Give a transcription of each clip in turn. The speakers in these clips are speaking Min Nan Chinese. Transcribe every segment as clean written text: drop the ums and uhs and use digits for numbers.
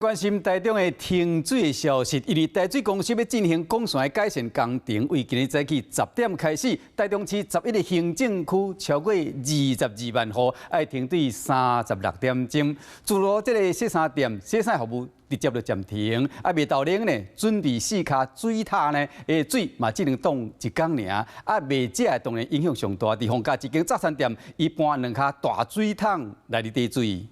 關心台中的停水的消息，因為台水公司欲進行管線的改善工程，為今日早起10點開始，台中市11個行政區超過22萬戶愛停水36點鐘。自助這个洗衫店洗衫服務直接就暫停，啊，賣豆奶呢，準備四跤水塔呢，的水嘛只能擋一工爾，啊，袂食的當然影響上大。佇逢甲一間早餐店，伊搬兩跤大水桶來佇提水。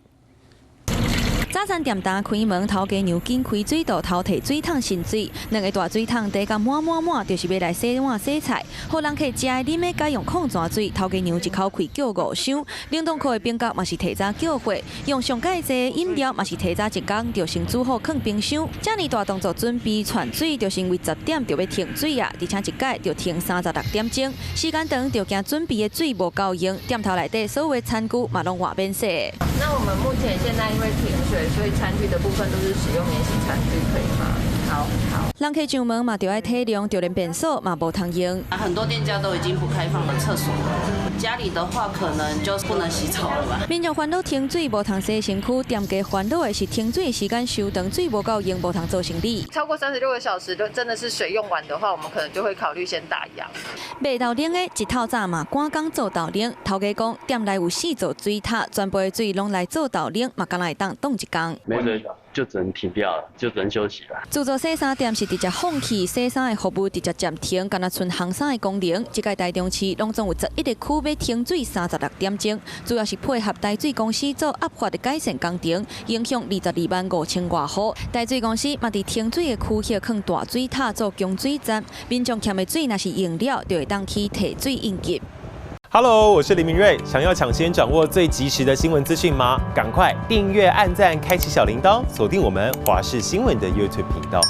早餐店剛開門，頭家娘緊開水道，偷提水桶盛水，兩个大水桶提甲滿滿滿，就是欲來洗碗洗菜。予人客食的啉的改用礦泉水，頭家娘一口氣叫五箱。冷凍庫的冰格嘛是提早叫貨，用上蓋濟飲料嘛是提早一工就先煮好囥冰箱。遮爾大動作準備傳水，就是因為十點就欲停水啊，而且一改就停36點鐘，時間長就驚準備的水無夠用，店頭內底所有的餐具嘛攏換免洗。那我們目前現在因為停水，所以餐具的部分都是使用免洗餐具，可以嗎？好，好。人客上門嘛，著愛體諒，就連便所嘛無通用。很多店家都已經不開放了廁所了，家裡的話可能就不能洗澡了吧。民眾煩惱停水無通洗身軀，店家煩惱的是停水時間傷長，水無夠用，無通做生理。超過36個小時，都真的是水用完的話，我們可能就會考慮先打烊。賣豆奶的一透早嘛，趕工做豆奶。頭家講，店內有四座水塔，全部的水攏來做豆奶，嘛敢若會當擋一工。沒水就只能停掉了，就只能休息了。自助洗衫店是直接放棄洗衫的服務，直接暫停，敢若賰烘衫的功能。這屆台中市攏總有11個區欲停水36點鐘，主要是配合台水公司做壓發的改善工程，影響22萬5千外戶。台水公司嘛佇停水的區域囥大水塔做供水站，民眾欠的水若是用了，就會當去提水應急。 Hello，我是林明瑞。想要搶先掌握最及時的新聞資訊嗎？趕快訂閱、按讚、開啟小鈴鐺，鎖定我們華視新聞的 YouTube 頻道。